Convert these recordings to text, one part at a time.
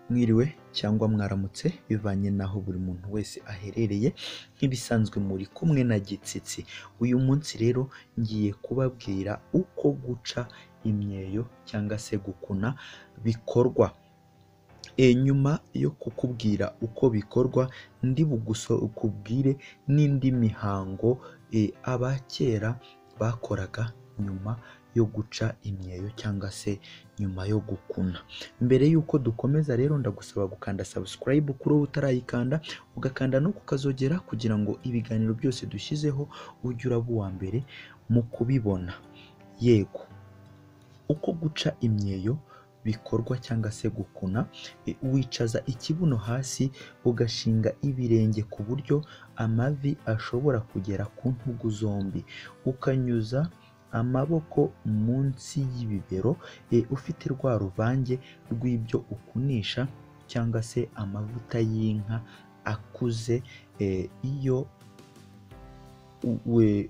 Mwiriwe cyangwa mwaramutse bivanye n'aho buri muntu wese aherereye, nk'ibisanzwe muri kumwe na Gitsitsi. Uyu munsi rero ngiye kubabwira uko guca imyeyo cyangwa se gukuna bikorwa. Nyuma yo kukubwira uko bikorwa, ndi bukubwire n'indi mihango abakera bakoraga nyuma yo guca imyeyo cyangwa se nyuma yo gukuna. Mbere y'uko dukomeza rero ndagusaba gukanda subscribe kuri wowe utarayikanda, ugakanda no kukazogera kugira ngo ibiganiro byose dushyizeho ujye uraba uwa mbere mu kubibona. Yego, uko guca imyeyo bikorwa cyangwa se gukuna, wicaza ikibuno hasi ugashinga ibirenge ku buryo amavi ashobora kugera ku ntugu zombi, ukanyuza amaboko munsi y'ibibero ufite rwa ruvange rw'ibyo ukunisha cyangwa se amavuta y'inka akuze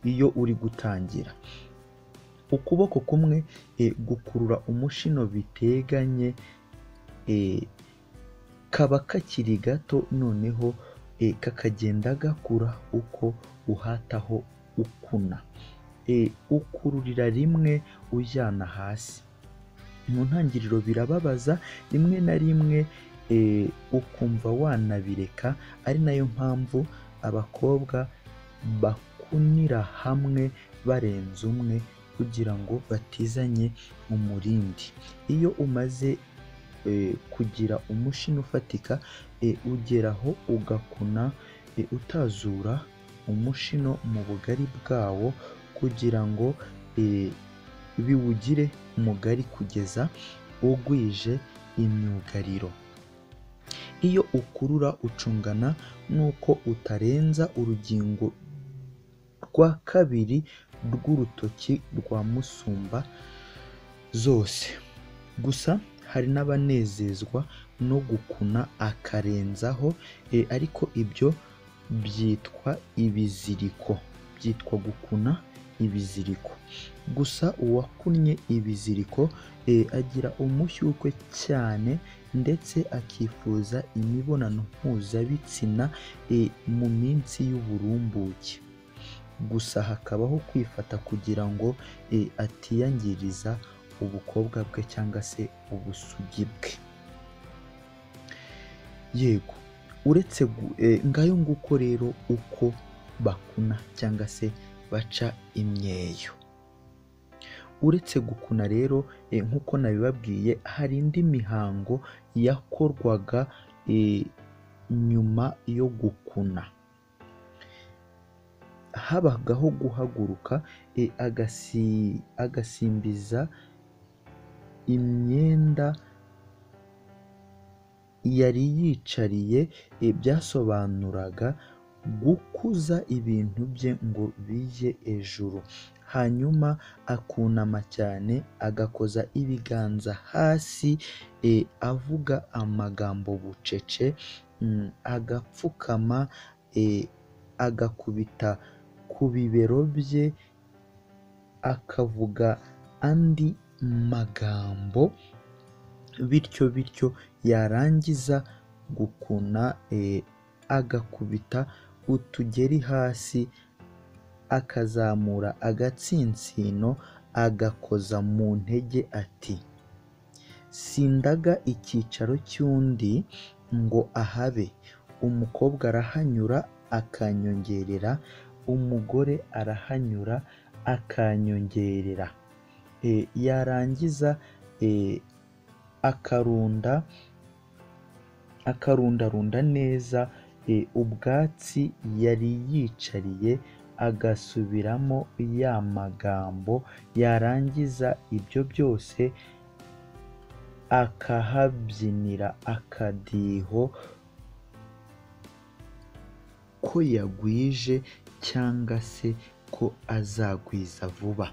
iyo uri gutangira. Ukuboko kumwe gukurura umushino biteganye, kaba kakiri gato noneho kakagenda gakura uko uhataho ukuna. Ukururira rimwe ujyana hasi. Mu ntangiriro birababaza, rimwe na rimwe ukumva wanabireka, ari nayo mpamvu abakobwa bakunira hamwe barenze umwe kugira ngo batizanye umurindi. Iyo umaze kugira umushino ufatika, ugeraho ugakuna utazura umushino mu bugari bwawo kugira ngo biwugire mugari kugeza ugwije imyugariro. Iyo ukurura ucungana n'uko utarenza urugingo rwa kabiri rw'urutoki rwa musumba zose. Gusa hari n'abanezezwa no gukuna akarenzaho, ariko ibyo byitwa ibiziriko, byitwa gukuna ibiziriko. Gusa uwakunnye ibiziriko agira umushyukwe cyane ndetse akifuza imibonano mpuzabitsina mu minsi y'uburumbuke. Gusa hakabaho kwifata kugira ngo atiyangiriza ubukobwa bwe cyangwa se ubusugi bwe. Yego, uretse ngayo nguko rero uko bakuna cyangwa se baca imyeyo. Uretse gukuna rero nk'uko nabibabwiye, hari indi mihango yakorwaga nyuma yo gukuna. Habagaho guhaguruka agasimbiza imyenda yari yicariye, byasobanuraga gukuza ibintu bye ngo bijye ejuru. Hanyuma akunama cyane agakoza ibiganza hasi, avuga amagambo bucece, agapfukama, agakubita ku bibero bye, akavuga andi magambo, bityo bityo yarangiza gukuna agakubita utugeri hasi, akazamura agatsinsino agakoza mu ntege ati: sindaga icyicaro cy'undi ngo ahabe, umukobwa arahanyura akanyongerera, umugore arahanyura akanyongerera. Yarangiza akarundarunda neza ubwatsi yari yicariye, agasubiramo ya magambo, yarangiza ibyo byose akahabyinira akadiho ko yagwije cyangwa se ko azagwiza vuba.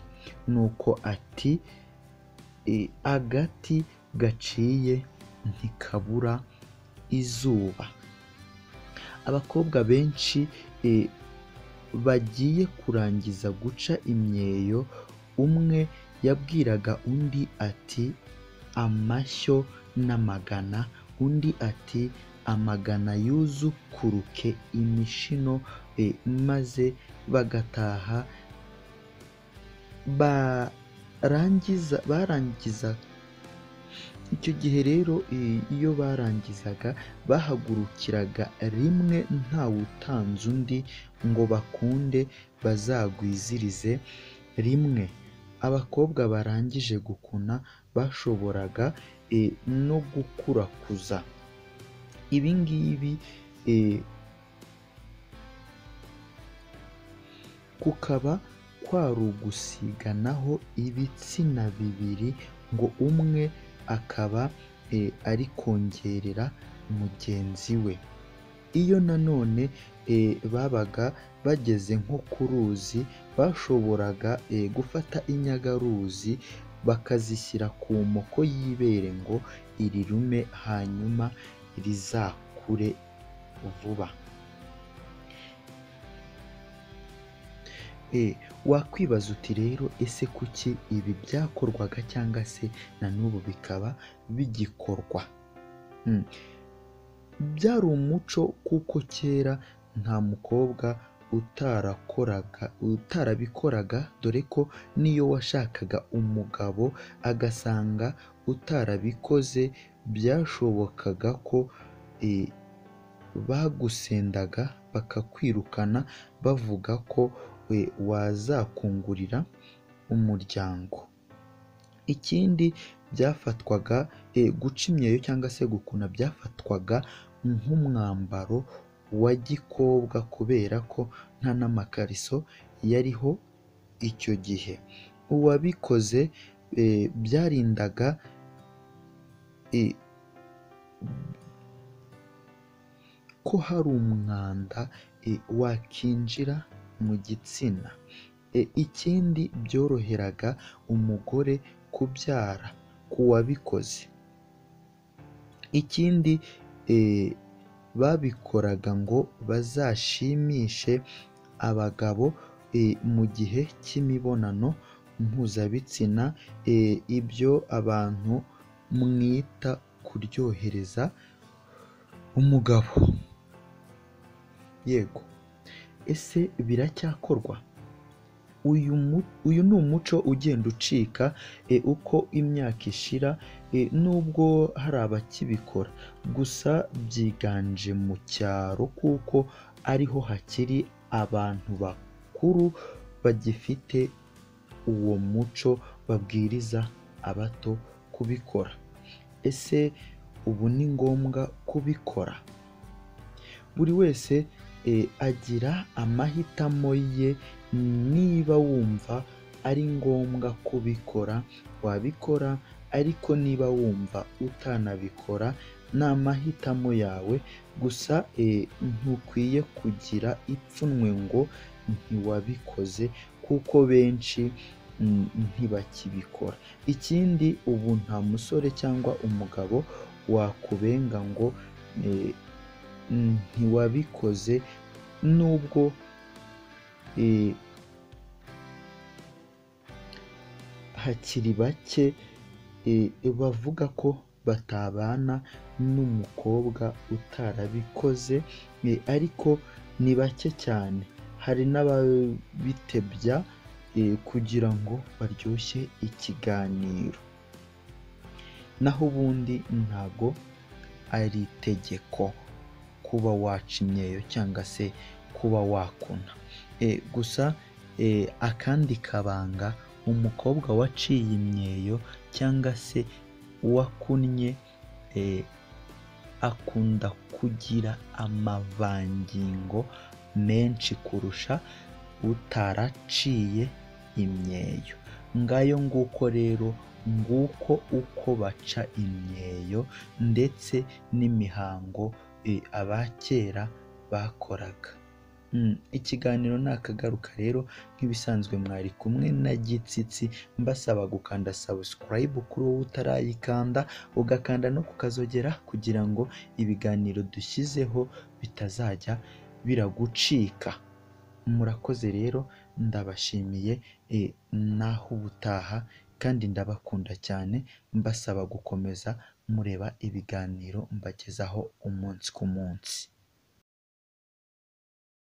Nuko ati agati gaciye ntikabura izuba. Abakobwa benshi bagiye kurangiza guca imyeyo, umwe yabwiraga undi ati amashyo n'amagana Undi ati amagana yuzukuruke imishino, maze bagataha. Barangiza icyo gihe rero, iyo barangizaga bahagurukiraga rimwe ntawutanze undi ngo bakunde bazagwizirize rimwe. Abakobwa barangije gukuna bashoboraga no gukurakuza. Ibi ngibi kukaba kwari ugusiganaho ibitsina bibiri ngo umwe akaba ari kongerera mugenzi we. Iyo nanone babaga bageze nko ku ruzi, bashoboraga gufata inyagaruzi bakazishyira ku moko y'ibere ngo irirume hanyuma rizakure vuba. Wakwibaza uti rero ese kuki ibi byakorwaga cyangwa se na n'ubu bikaba bigikorwa? Byari umuco kuko kera nta mukobwa utarabikoraga, dore ko n'iyo washakaga umugabo agasanga utarabikoze byashobokaga ko bagusendaga bakakwirukana bavuga ko wazakungurira umuryango. Ikindi byafatwaga, guca imyeyo cyangwa se gukuna byafatwaga nk'umwambaro wa gikobwa kubera ko nta n'amakariso yariho icyo gihe. Uwabikoze byarindaga ko hari umwanda wakinjira mu gitsina. Ikindi byoroheraga umugore kubyara k'uwabikoze. Ikindi babikoraga ngo bazashimishe abagabo mu gihe cy'imibonano mpuzabitsina, ibyo abantu mwita kuryohereza umugabo. Yego, ese biracyakorwa? Uyu ni umuco ugenda ucika uko imyaka ishira, nubwo hari abakibikora, gusa byiganje mu cyaro kuko ariho hakiri abantu bakuru bagifite uwo muco babwiriza abato kubikora. Ese ubu ni ngombwa kubikora? Buri wese agira amahitamo ye. Niba wumva ari ngombwa kubikora wabikora, ariko niba wumva utanabikora ni amahitamo yawe. Gusa ntukwiye kugira ipfunwe ngo ntiwabikoze kuko benshi ntibakibikora. Ikindi ubu nta musore cyangwa umugabo wakubenga ngo ntiwabikoze, nubwo hakiri bake bavuga ko batabana n'umukobwa utarabikoze, ariko ni bake cyane. Hari n'ababitebya kugira ngo baryoshye ikiganiro, naho ubundi ntago ari itegeko kuba waca imyeyo cyangwa se kuba wakuna. Gusa akandi kabanga, umukobwa waciye imyeyo cyangwa se wakunnye akunda kugira amavangingo menshi kurusha utaraciye imyeyo. Ngayo nguko rero, nguko uko baca imyeyo ndetse n'imihango abakera bakoraga. Ikiganiro nakagaruka rero, nk'ibisanzwe mwari kumwe na Gitsitsi, mbasaba gukanda subscribe kuri wowe utarayikanda, ugakanda no kukazogera kugira ngo ibiganiro dushyizeho bitazajya biragucika. Murakoze rero, ndabashimiye, naho ubutaha. Kandi ndabakunda cyane, mbasaba gukomeza mureba ibiganiro mbagezaho umunsi ku munsi.